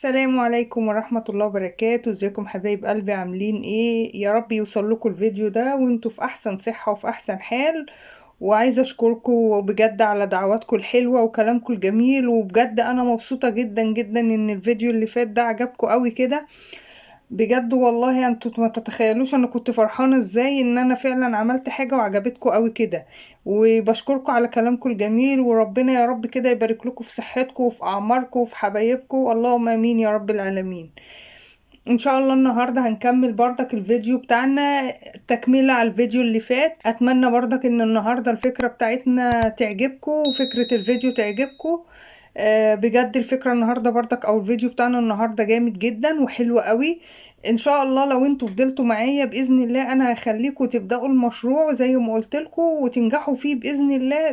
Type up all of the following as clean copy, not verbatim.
السلام عليكم ورحمة الله وبركاته. ازيكم حبايب قلبي؟ عاملين ايه؟ يا رب يوصل لكم الفيديو ده وانتوا في احسن صحة وفي احسن حال. وعايزة اشكركم بجد على دعواتكم الحلوة وكلامكم الجميل، وبجد انا مبسوطة جدا جدا ان الفيديو اللي فات ده عجبكم قوي كده. بجد والله انتوا ما تتخيلوش انا كنت فرحانة ازاي ان انا فعلا عملت حاجة وعجبتكم قوي كده. وبشكركم على كلامكم الجميل، وربنا يا رب كده يبارك لكم في صحتكم وفي اعماركم وفي حبايبكم، اللهم امين يا رب العالمين. ان شاء الله النهارده هنكمل بردك الفيديو بتاعنا تكملة على الفيديو اللي فات. اتمنى بردك ان النهارده الفكرة بتاعتنا تعجبكم وفكرة الفيديو تعجبكم. بجد الفكرة النهاردة بردك او الفيديو بتاعنا النهاردة جامد جدا وحلو قوي. ان شاء الله لو انتوا فضلتوا معايا باذن الله انا هخليكم تبدأوا المشروع زي ما قلت لكم وتنجحوا فيه باذن الله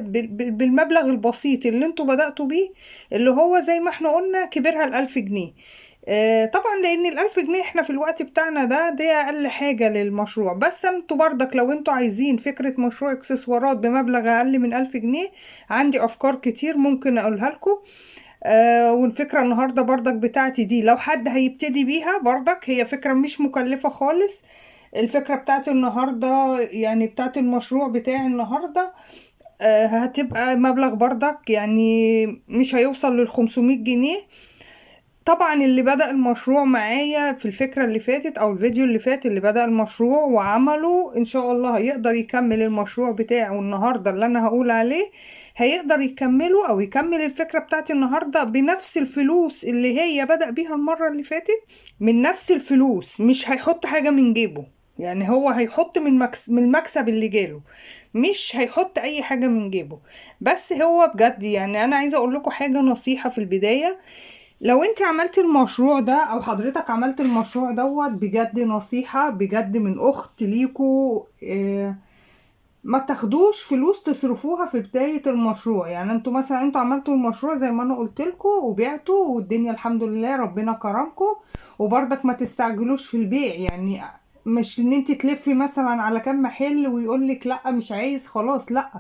بالمبلغ البسيط اللي انتوا بدأتوا بيه، اللي هو زي ما احنا قلنا كبرها 1000 جنيه. طبعا لان 1000 جنيه احنا في الوقت بتاعنا ده اقل حاجة للمشروع. بس انتوا بردك لو انتوا عايزين فكرة مشروع اكسسوارات بمبلغ اقل من 1000 جنيه عندي افكار كتير ممكن اقولها لكم. والفكرة النهاردة بردك بتاعتي دي لو حد هيبتدي بيها بردك هي فكرة مش مكلفة خالص. الفكرة بتاعتي النهاردة يعني بتاعت المشروع بتاعي النهاردة، هتبقى مبلغ بردك يعني مش هيوصل للخمسمية جنيه. طبعا اللي بدأ المشروع معايا في الفكرة اللي فاتت او الفيديو اللي فات، اللي بدأ المشروع وعمله ان شاء الله هيقدر يكمل المشروع بتاعه النهاردة اللي انا هقول عليه، هيقدر يكمله او يكمل الفكرة بتاعتي النهاردة بنفس الفلوس اللي هي بدأ بيها المرة اللي فاتت، من نفس الفلوس، مش هيحط حاجة من جيبه. يعني هو هيحط من المكسب اللي جاله، مش هيحط اي حاجة من جيبه. بس هو بجد يعني انا عايزة اقول لكم حاجة، نصيحة في البداية، لو انت عملت المشروع ده او حضرتك عملت المشروع دوت، بجد نصيحة بجد من اخت ليكو، ما تاخدوش فلوس تصرفوها في بداية المشروع. يعني انتوا مثلا عملتوا المشروع زي ما انا قلت لكم وبعتوا والدنيا الحمد لله ربنا كرمكم، وبرضك ما تستعجلوش في البيع. يعني مش ان انت تلفي مثلا على كام محل ويقول لك لا مش عايز خلاص، لا،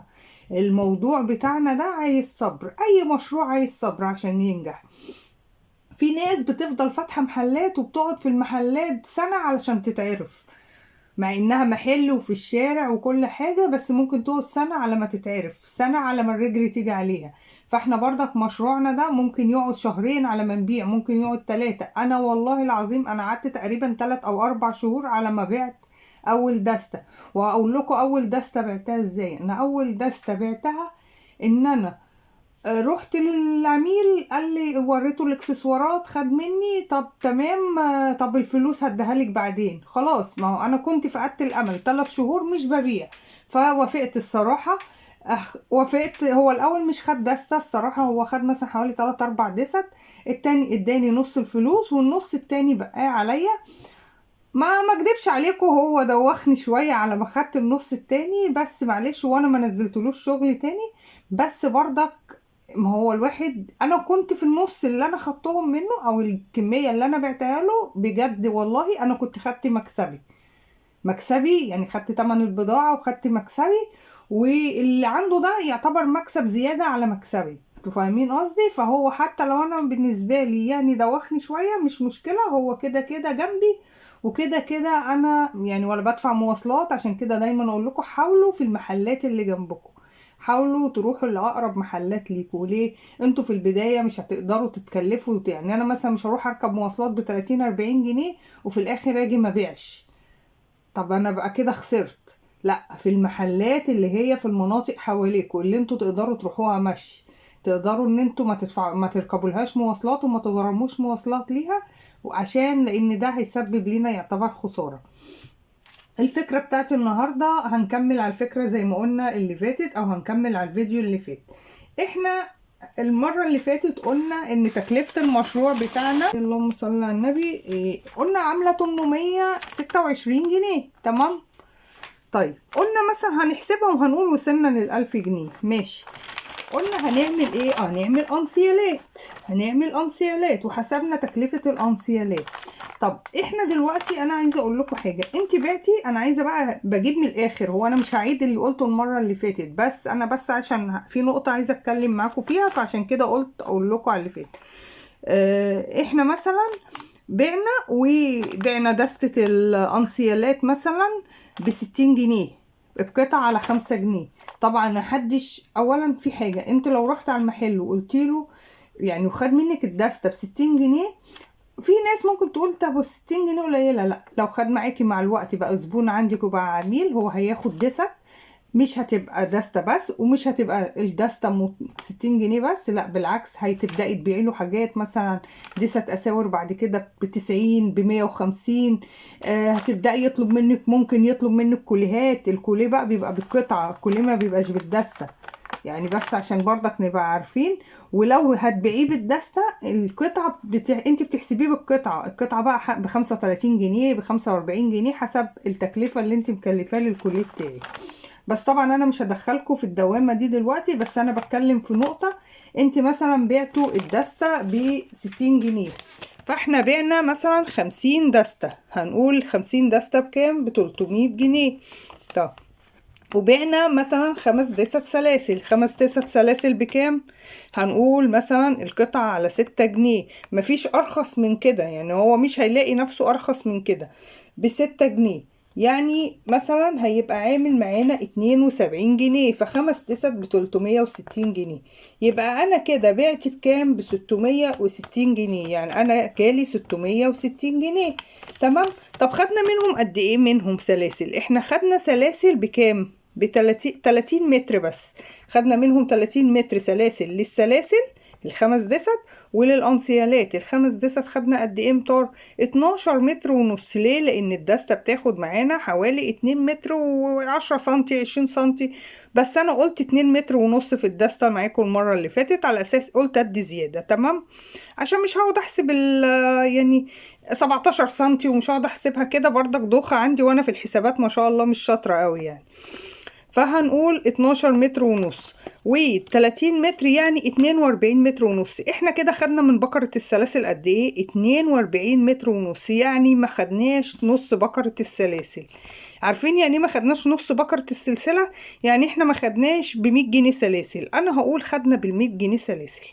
الموضوع بتاعنا ده عايز صبر، اي مشروع عايز صبر عشان ينجح. في ناس بتفضل فاتحة محلات وبتقعد في المحلات سنة علشان تتعرف، مع انها محل وفي الشارع وكل حاجة، بس ممكن تقعد سنة على ما تتعرف، سنة على ما الرجل تيجي عليها. فاحنا برضك مشروعنا ده ممكن يقعد شهرين على ما نبيع، ممكن يقعد 3. انا والله العظيم انا قعدت تقريبا 3 او 4 شهور على ما بعت اول دستة. وهقول لكم اول دستة بعتها ازاي. انا اول دستة بعتها ان انا رحت للعميل قال لي، وريته الاكسسوارات، خد مني، طب تمام، طب الفلوس هديها لك بعدين. خلاص، ما هو انا كنت فقدت الامل، 3 شهور مش ببيع، فوافقت الصراحه. وافقت. هو الاول مش خد دسته الصراحه، هو خد مثلا حوالي 3 4 دست، التاني اداني نص الفلوس والنص التاني بقاه عليا. ما اكدبش عليكم، هو دوخني شويه على ما خدت النص التاني، بس معلش، وانا ما نزلتلوش شغل تاني. بس برضك ما هو الواحد، انا كنت في النص اللي انا خدتهم منه او الكميه اللي انا بعتها له، بجد والله انا كنت خدت مكسبي، يعني خدت تمن البضاعه وخدت مكسبي، واللي عنده ده يعتبر مكسب زياده على مكسبي. انتوا فاهمين قصدي؟ فهو حتى لو انا بالنسبه لي يعني دوخني شويه مش مشكله، هو كده كده جنبي، وكده كده انا يعني ولا بدفع مواصلات. عشان كده دايما اقول لكم حاولوا في المحلات اللي جنبكم، حاولوا تروحوا لاقرب محلات ليكوا. ليه؟ انتوا في البدايه مش هتقدروا تتكلفوا. يعني انا مثلا مش هروح اركب مواصلات ب 30-40 جنيه وفي الاخر اجي ما بيعش، طب انا بقى كده خسرت. لا، في المحلات اللي هي في المناطق حواليكوا اللي انتوا تقدروا تروحوها مشي، تقدروا ان انتوا ما تركبولهاش مواصلات وما تغرموش مواصلات ليها، وعشان لان ده هيسبب لنا يعتبر خساره. الفكرة بتاعتي النهاردة هنكمل على الفكرة زي ما قلنا اللي فاتت، او هنكمل على الفيديو اللي فات. احنا المرة اللي فاتت قلنا ان تكلفة المشروع بتاعنا، اللهم صل على النبي، قلنا عاملة 826 جنيه، تمام؟ طيب قلنا مثلا هنحسبها وهنقول وصلنا للألف جنيه، ماشي. قلنا هنعمل ايه؟ هنعمل انسيالات، هنعمل انسيالات، وحسبنا تكلفة الانسيالات. طب احنا دلوقتي انا عايزه اقول لكم حاجه، انت بعتي، انا عايزه بقى بجيب من الاخر، هو انا مش هعيد اللي قلته المره اللي فاتت، بس انا بس عشان في نقطه عايزه اتكلم معاكم فيها، فعشان كده قلت اقول لكم على اللي فات. احنا مثلا بعنا وبعنا دستة الأنسيالات مثلا ب60 جنيه، القطعة على 5 جنيه. طبعا محدش، اولا في حاجة، انت لو رحت على المحل وقلت له يعني وخد منك الدستة ب60 جنيه، في ناس ممكن تقول طب 60 جنيه قليلة. لا، لو خد معاكي مع الوقت بقى زبون عندك وبقى عميل، هو هياخد دست، مش هتبقى دستة بس، ومش هتبقى الدستة 60 جنيه بس، لا بالعكس هتبدأي تبيعي له حاجات مثلا دستة اساور بعد كده ب90، ب150. هتبدأي يطلب منك، ممكن يطلب منك كوليهات. الكوليه بقى بيبقى بالقطعة، الكوليه ما بيبقاش بالدستة يعني، بس عشان برضك نبقى عارفين. ولو هتبيعيه بالدستة القطعة انت بتحسبيه بالقطعة، القطعة بقى ب35 جنيه، ب45 جنيه، حسب التكلفة اللي انت مكلفاه للكوليه بتاعك. بس طبعا انا مش هدخلكم في الدوامة دي دلوقتي، بس انا بتكلم في نقطة. انت مثلا بعتوا الدستة ب60 جنيه، فاحنا بعنا مثلا 50 دستة، هنقول 50 دستة بكام؟ ب300 جنيه. طب وبعنا مثلا 5 دست سلاسل، 5 دست سلاسل بكام؟ هنقول مثلا القطعة على 6 جنيه، مفيش ارخص من كده يعني، هو مش هيلاقي نفسه ارخص من كده ب6 جنيه، يعني مثلا هيبقى عامل معانا 72 جنيه، فخمس دست ب360 جنيه. يبقى انا كده بعت بكام؟ ب660 جنيه، يعني انا جالي 660 جنيه. تمام. طب خدنا منهم قد ايه؟ منهم سلاسل، احنا خدنا سلاسل بكام؟ 30 متر بس، خدنا منهم 30 متر سلاسل للسلاسل الخمس دست، وللأنسيالات الخمس دست خدنا قد ايه متر؟ 12 متر ونص. ليه؟ لان الدستة بتاخد معانا حوالي 2 متر و10 سنتي، 20 سنتي، بس انا قلت 2 متر ونص في الدستة معاكم المرة اللي فاتت، على اساس قلت ادي زيادة. تمام، عشان مش هقعد احسب يعني 17 سنتي، ومش هقعد احسبها كده برضك، دوخة عندي وانا في الحسابات ما شاء الله مش شاطرة قوي يعني. فهنقول 12 متر ونص و30 متر، يعني 42 متر ونص. احنا كده خدنا من بكرة السلاسل قد ايه؟ 42 متر ونص، يعني ما خدناش نص بكرة السلاسل. عارفين يعني ايه ما خدناش نص بكرة السلسلة؟ يعني احنا ما خدناش ب100 جنيه سلاسل، انا هقول خدنا ب100 جنيه سلاسل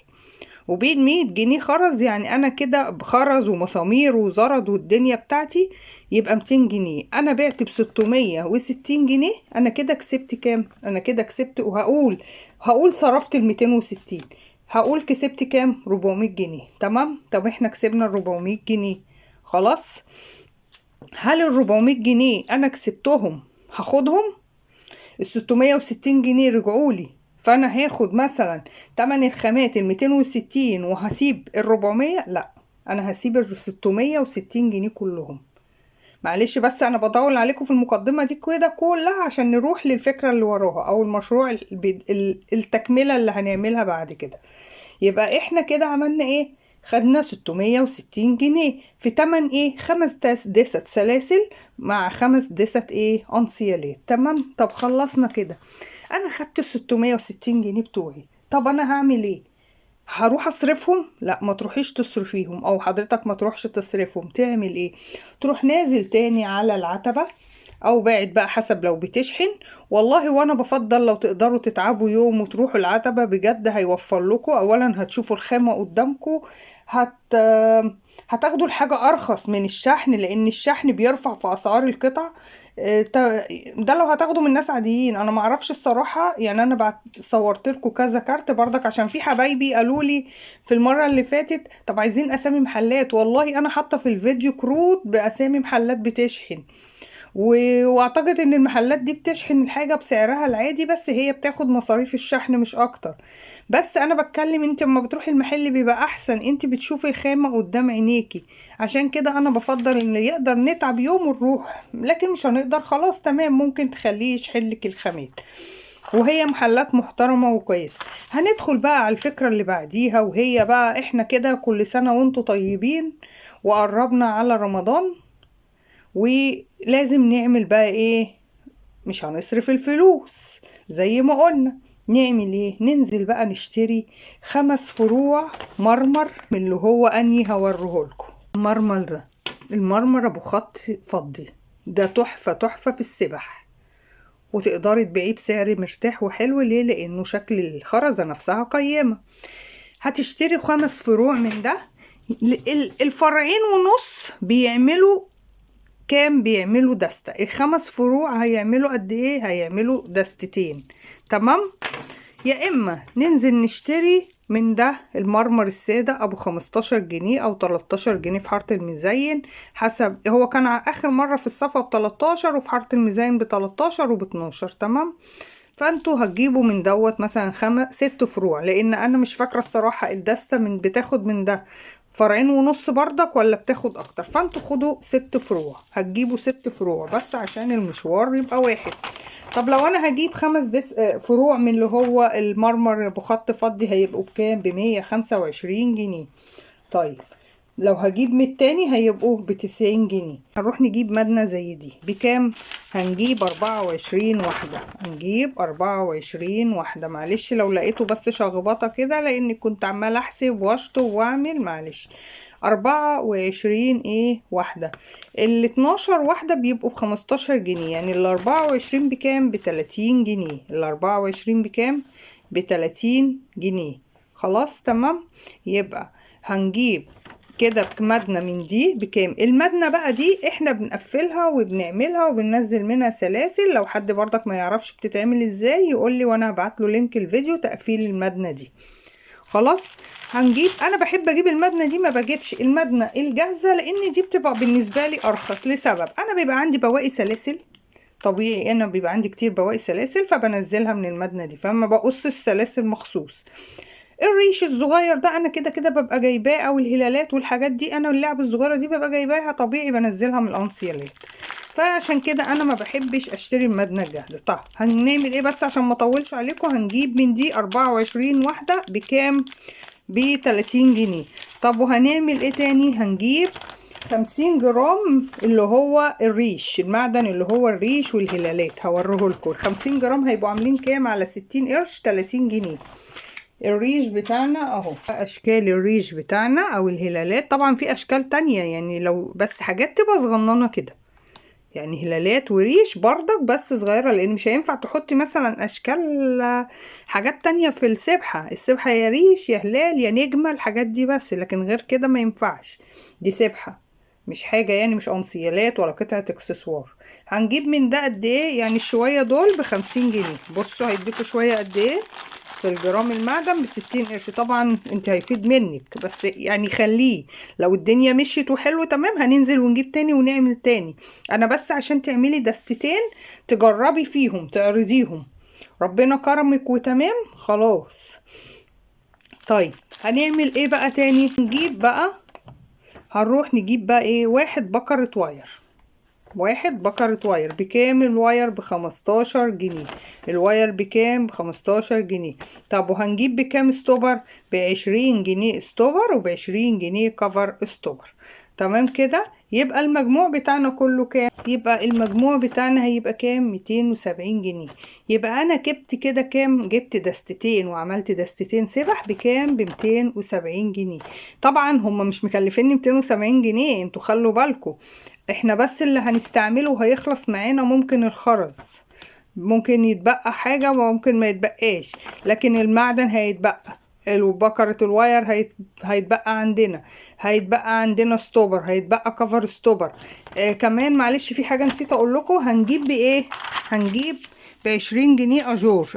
وبين 100 جنيه خرز، يعني انا كده بخرز ومسامير وزرد والدنيا بتاعتي يبقى 200 جنيه. انا بعت ب660 جنيه، انا كده كسبت كام؟ انا كده كسبت، وهقول صرفت ال260، هقول كسبت كام؟ 400 جنيه. تمام. طب احنا كسبنا ال400 جنيه خلاص. هل ال400 جنيه انا كسبتهم هاخدهم؟ ال660 جنيه رجعولي، فانا هاخد مثلا تمن الخامات ال260 وهسيب ال400؟ لا، انا هسيب ال660 جنيه كلهم. معلش بس انا بطول عليكم في المقدمة دي كده كلها عشان نروح للفكرة اللي وراها او المشروع التكملة اللي هنعملها بعد كده. يبقى احنا كده عملنا ايه؟ خدنا 660 جنيه في تمن ايه؟ 5 دست سلاسل مع 5 دست ايه؟ انسيالات. تمام. طب خلصنا كده، انا خدت 660 جنيه بتوعي. طب انا هعمل ايه؟ هروح اصرفهم؟ لا، ما تروحيش تصرفيهم، او حضرتك ما تروحش تصرفهم. تعمل ايه؟ تروح نازل تاني على العتبة او باعت بقى حسب لو بتشحن. والله وانا بفضل لو تقدروا تتعبوا يوم وتروحوا العتبة، بجد هيوفر لكم. اولا هتشوفوا الخامة قدامكم، هتاخدوا الحاجة ارخص من الشحن، لان الشحن بيرفع في اسعار القطع. ده لو هتاخدوا من ناس عاديين، انا معرفش الصراحة يعني، انا بعت صورت لكم كذا كارت برضك عشان في حبايبي قالوا لي في المرة اللي فاتت طب عايزين اسامي محلات. والله انا حاطة في الفيديو كروت باسامي محلات بتشحن، واعتقد ان المحلات دي بتشحن الحاجة بسعرها العادي، بس هي بتاخد مصاريف الشحن مش اكتر. بس انا بتكلم انت لما بتروحي المحل بيبقى احسن، انت بتشوفي الخامة قدام عينيكي. عشان كده انا بفضل ان يقدر نتعب يوم ونروح، لكن مش هنقدر خلاص تمام، ممكن تخليه يشحن لك الخامات، وهي محلات محترمة وكويسة. هندخل بقى على الفكرة اللي بعديها، وهي بقى احنا كده كل سنة وانتوا طيبين وقربنا على رمضان، ولازم نعمل بقى ايه؟ مش هنصرف الفلوس زي ما قلنا، نعمل ايه؟ ننزل بقى نشتري 5 فروع مرمر من اللي هو اني هوريهولكم. المرمر ده، المرمر ابو خط فضي ده تحفة تحفة في السبح، وتقدري تبيعيه بسعر مرتاح وحلو. ليه؟ لانه شكل الخرزة نفسها قيمة. هتشتري 5 فروع من ده. الفرعين ونص بيعملوا كام؟ بيعملوا دستة. الخمس فروع هيعملوا قد ايه؟ هيعملوا دستتين. تمام. يا اما ننزل نشتري من ده المرمر السادة ابو 15 جنيه او 13 جنيه في حارة المزين، حسب هو كان اخر مرة في الصفا ب13، وفي حارة المزين ب13 وب12. تمام. فانتوا هتجيبوا من دوت مثلا 6 فروع، لان انا مش فاكرة الصراحة الدستة من بتاخد من ده فرعين ونص بردك ولا بتاخد اكتر. فانتوا خدوا 6 فروع، هتجيبوا 6 فروع بس عشان المشوار يبقى واحد. طب لو انا هجيب 5 فروع من اللي هو المرمر بخط فضي هيبقوا بكام؟ ب125 جنيه. طيب لو هجيب من التاني هيبقوا ب90 جنيه. هنروح نجيب مدنة زي دي بكام؟ هنجيب 24 واحدة، هنجيب 24 واحدة. معلش لو لقيته بس شخبطة كده لان كنت عمال احسب واشطب واعمل، معلش. 24 ايه واحدة. ال 12 واحدة بيبقوا ب15 جنيه، يعني ال 24 بكام؟ ب30 جنيه. ال 24 بكام؟ ب30 جنيه. خلاص تمام. يبقى هنجيب كده مدنة من دي بكام؟ المدنة بقى دي احنا بنقفلها وبنعملها وبننزل منها سلاسل. لو حد برضك ما يعرفش بتتعمل ازاي يقول لي وانا هبعت له link الفيديو تقفيل المدنة دي. خلاص هنجيب، انا بحب اجيب المدنة دي، ما بجيبش المدنة الجاهزة لان دي بتبقى بالنسبة لي ارخص، لسبب انا بيبقى عندي بواقي سلاسل طبيعي، انا بيبقى عندي كتير بواقي سلاسل فبنزلها من المدنة دي، فما بقصش سلاسل مخصوص. الريش الصغير ده انا كده كده ببقى جايباه، او الهلالات والحاجات دي انا اللعب الصغيرة دي ببقى جايباها طبيعي بنزلها من الانسيالات، فعشان كده انا ما بحبش اشتري المدنه الجاهزة. طب هنعمل ايه بس عشان ما اطولش عليكم؟ هنجيب من دي 24 واحدة بكام؟ ب30 جنيه. طب وهنعمل ايه تاني؟ هنجيب 50 جرام اللي هو الريش المعدن اللي هو الريش والهلالات، هوريه لكم. 50 جرام هيبقوا عاملين كام على 60 قرش؟ 30 جنيه. الريش بتاعنا اهو، اشكال الريش بتاعنا او الهلالات، طبعا في اشكال تانية يعني لو بس حاجات تبقى صغننة كده، يعني هلالات وريش برضك بس صغيرة، لان مش هينفع تحطي مثلا اشكال حاجات تانية في السبحة. السبحة يا ريش يا هلال يا نجمة، الحاجات دي بس، لكن غير كده ما ينفعش. دي سبحة مش حاجة يعني، مش انسيالات ولا قطعة اكسسوار. هنجيب من ده قد ايه؟ يعني الشوية دول ب50 جنيه. بصوا هيديكوا شوية قد ايه في الجرام المعدن؟ ب60 قرش. طبعا انت هيفيد منك بس يعني خليه، لو الدنيا مشيت وحلو تمام هننزل ونجيب تاني ونعمل تاني. انا بس عشان تعملي دستتين تجربي فيهم تعرضيهم، ربنا كرمك وتمام خلاص. طيب هنعمل ايه بقى تاني؟ نجيب بقى، هنروح نجيب بقى ايه؟ واحد بكرة wire. واحد بكرة wire بكام؟ ال wire ب15 جنيه. ال wire بكام؟ ب15 جنيه. طب وهنجيب بكام stopper؟ ب20 جنيه stopper، وب20 جنيه cover stopper. تمام كده. يبقى المجموع بتاعنا كله كام؟ يبقى المجموع بتاعنا هيبقى كام؟ 270 جنيه. يبقى انا جبت كده كام؟ جبت دستتين وعملت دستتين سبح بكام؟ ب270 جنيه. طبعا هم مش مكلفيني 270 جنيه، انتوا خلوا بالكم، احنا بس اللي هنستعمله هيخلص معانا ممكن الخرز، ممكن يتبقى حاجة وممكن ما يتبقاش، لكن المعدن هيتبقى، وبكرة ال wire هيتبقى عندنا، هيتبقى عندنا stopper، هيتبقى cover stopper. كمان معلش في حاجة نسيت اقول لكم، هنجيب بايه؟ هنجيب ب20 جنيه اجور،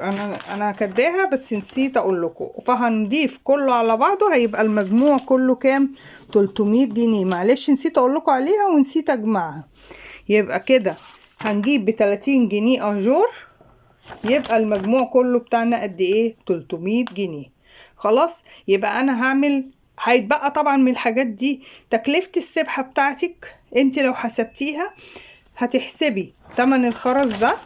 انا كاتباها بس نسيت اقول لكم. فهنضيف كله على بعضه هيبقى المجموع كله كام؟ 300 جنيه. معلش نسيت اقول لكم عليها ونسيت اجمعها. يبقى كده هنجيب ب30 جنيه اجور، يبقى المجموع كله بتاعنا قد ايه؟ 300 جنيه. خلاص. يبقى انا هعمل، هيتبقى طبعا من الحاجات دي تكلفة السبحة بتاعتك انت لو حسبتيها هتحسبي تمن الخرز ده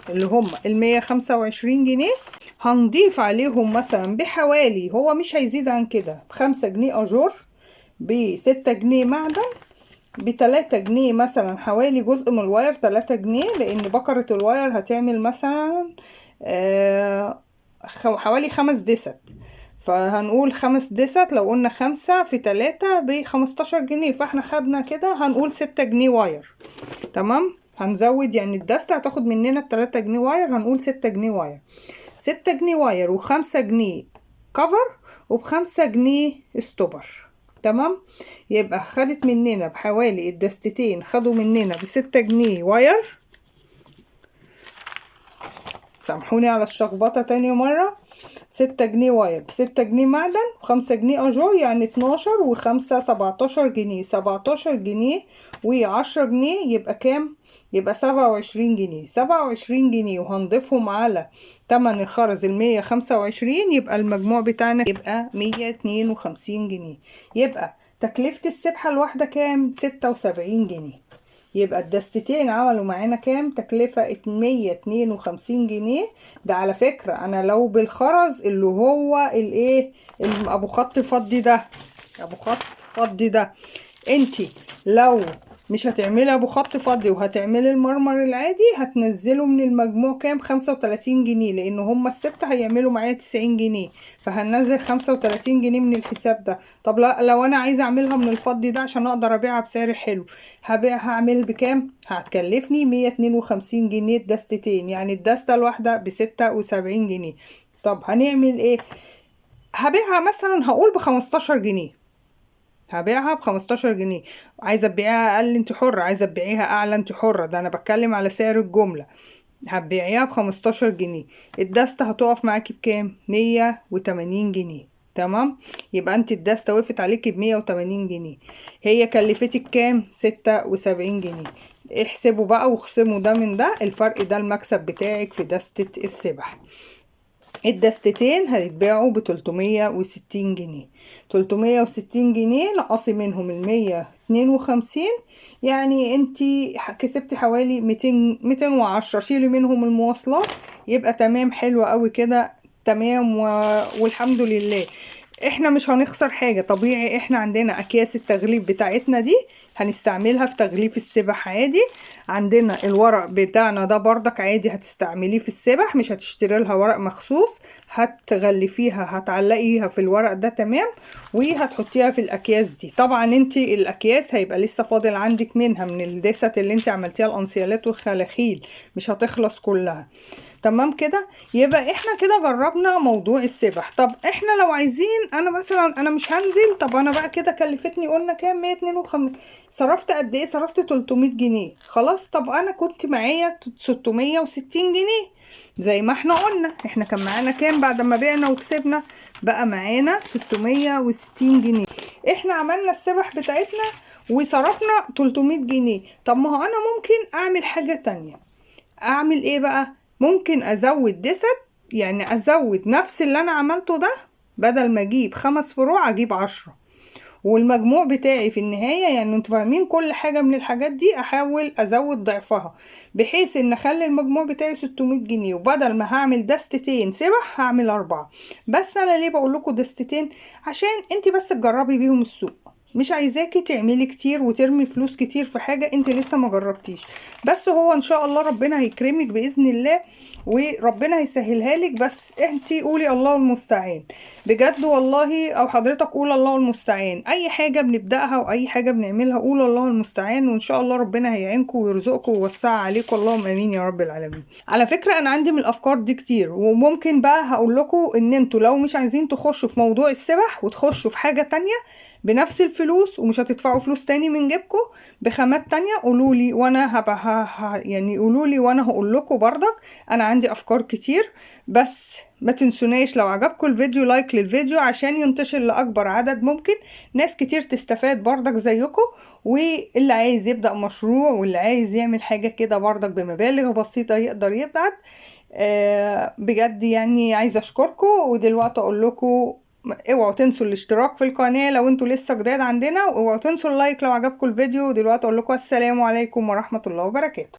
اللي هم 125 جنيه، هنضيف عليهم مثلا بحوالي، هو مش هيزيد عن كده، ب5 جنيه اجور، ب6 جنيه معدن، ب3 جنيه مثلا حوالي جزء من ال wire 3 جنيه، لان بكرة ال wire هتعمل مثلا حوالي 5 دست، فهنقول 5 دست، لو قلنا 5 في 3 ب15 جنيه، فاحنا خدنا كده هنقول 6 جنيه wire. تمام. هنزود يعني الدستة هتاخد مننا 3 جنيه wire، هنقول 6 جنيه wire، 6 جنيه wire و5 جنيه cover وب5 جنيه stopper. تمام. يبقى خدت مننا بحوالي الدستتين، خدوا مننا ب6 جنيه wire. سامحوني على الشخبطة تاني مرة. 6 جنيه wire ب6 جنيه معدن، و5 جنيه اجار، يعني 12 و5 17 جنيه، 17 جنيه و10 جنيه يبقى كام؟ يبقى 27 جنيه. 27 جنيه وهنضيفهم على تمن الخرز 125، يبقى المجموع بتاعنا يبقى 152 جنيه. يبقى تكلفة السبحة الواحدة كام؟ 76 جنيه. يبقى الدستتين عملوا معانا كام؟ تكلفة 152 جنيه. ده على فكرة انا لو بالخرز اللي هو الايه ابو خط فضي ده، ابو خط فضي ده، انتي لو مش هتعملي ابو خط فضي وهتعملي المرمر العادي هتنزله من المجموع كام؟ 35 جنيه، لان هما الستة هيعملوا معايا 90 جنيه، فهنزل 35 جنيه من الحساب ده. طب لا، لو انا عايزه اعملها من الفضي ده عشان اقدر ابيعها بسعر حلو، هبيعها هعمل بكام؟ هتكلفني 152 جنيه الدستتين، يعني الدستة الواحدة ب76 جنيه. طب هنعمل ايه؟ هبيعها مثلا هقول ب15 جنيه، هبيعها ب15 جنيه. عايزه تبيعيها اقل انت حره، عايزه تبيعيها اعلى انت حره، ده انا بتكلم على سعر الجملة. هتبيعيها ب15 جنيه، الدستة هتقف معاكي بكام؟ 180 جنيه. تمام. يبقى انت الدستة وقفت عليكي ب180 جنيه، هي كلفتك كام؟ 76 جنيه. احسبوا بقى واخصموا ده من ده، الفرق ده المكسب بتاعك في دستة السبح. الدستتين هيتباعوا ب360 جنيه، 360 جنيه نقصي منهم 152، يعني انتي كسبتي حوالي 210، شيلي منهم المواصلات يبقى تمام. حلوة قوي كده، تمام والحمد لله. احنا مش هنخسر حاجة، طبيعي احنا عندنا اكياس التغليف بتاعتنا دي هنستعملها في تغليف السبح عادي، عندنا الورق بتاعنا ده بردك عادي هتستعمليه في السبح، مش هتشتري لها ورق مخصوص، هتغلفيها هتعلقيها في الورق ده تمام، وهتحطيها في الاكياس دي. طبعا انت الاكياس هيبقى لسه فاضل عندك منها من الدست اللي انت عملتيها الانسيالات والخلاخيل، مش هتخلص كلها. تمام كده. يبقى احنا كده جربنا موضوع السبح. طب احنا لو عايزين، انا مثلا انا مش هنزل، طب انا بقى كده كلفتني قلنا كام؟ 152، صرفت قد ايه؟ صرفت 300 جنيه. خلاص. طب انا كنت معايا 660 جنيه زي ما احنا قلنا، احنا كان معانا كام بعد ما بعنا وكسبنا؟ بقى معانا 660 جنيه. احنا عملنا السبح بتاعتنا وصرفنا 300 جنيه. طب ما هو انا ممكن اعمل حاجة تانية. اعمل ايه بقى؟ ممكن ازود دست، يعني ازود نفس اللي انا عملته ده، بدل ما اجيب 5 فروع اجيب 10، والمجموع بتاعي في النهاية، يعني انتوا فاهمين كل حاجة من الحاجات دي احاول ازود ضعفها، بحيث ان اخلي المجموع بتاعي 600 جنيه، وبدل ما هعمل دستتين سبح هعمل 4. بس انا ليه بقول لكم دستتين؟ عشان انت بس تجربي بيهم السوق، مش عايزاكي تعملي كتير وترمي فلوس كتير في حاجة انت لسه ما جربتيش. بس هو ان شاء الله ربنا هيكرمك بإذن الله وربنا هيسهلها لك، بس انت قولي الله المستعان بجد والله، او حضرتك قول الله المستعان. اي حاجة بنبدأها واي حاجة بنعملها قول الله المستعان، وان شاء الله ربنا هيعينكم ويرزقكم ويوسع عليكم، اللهم امين يا رب العالمين. على فكرة انا عندي من الافكار دي كتير، وممكن بقى هقول لكم ان انتوا لو مش عايزين تخشوا في موضوع السبح وتخشوا في حاجة تانية بنفس الفلوس ومش هتدفعوا فلوس تاني من جيبكم بخامات تانية، قولوا لي وانا هبقى يعني قولوا لي وانا هقول لكم برضك. انا عندي افكار كتير، بس ما تنسوناش لو عجبكم الفيديو like للفيديو عشان ينتشر لاكبر عدد ممكن، ناس كتير تستفاد برضك زيكم، واللي عايز يبدأ مشروع واللي عايز يعمل حاجة كده برضك بمبالغ بسيطة يقدر يبعت. بجد يعني عايزة اشكركم، ودلوقتي اقول لكم اوعوا تنسوا الاشتراك في القناة لو انتوا لسه جداد عندنا، واوعوا تنسوا ال like لو عجبكم الفيديو. دلوقتي اقول لكم السلام عليكم ورحمة الله وبركاته.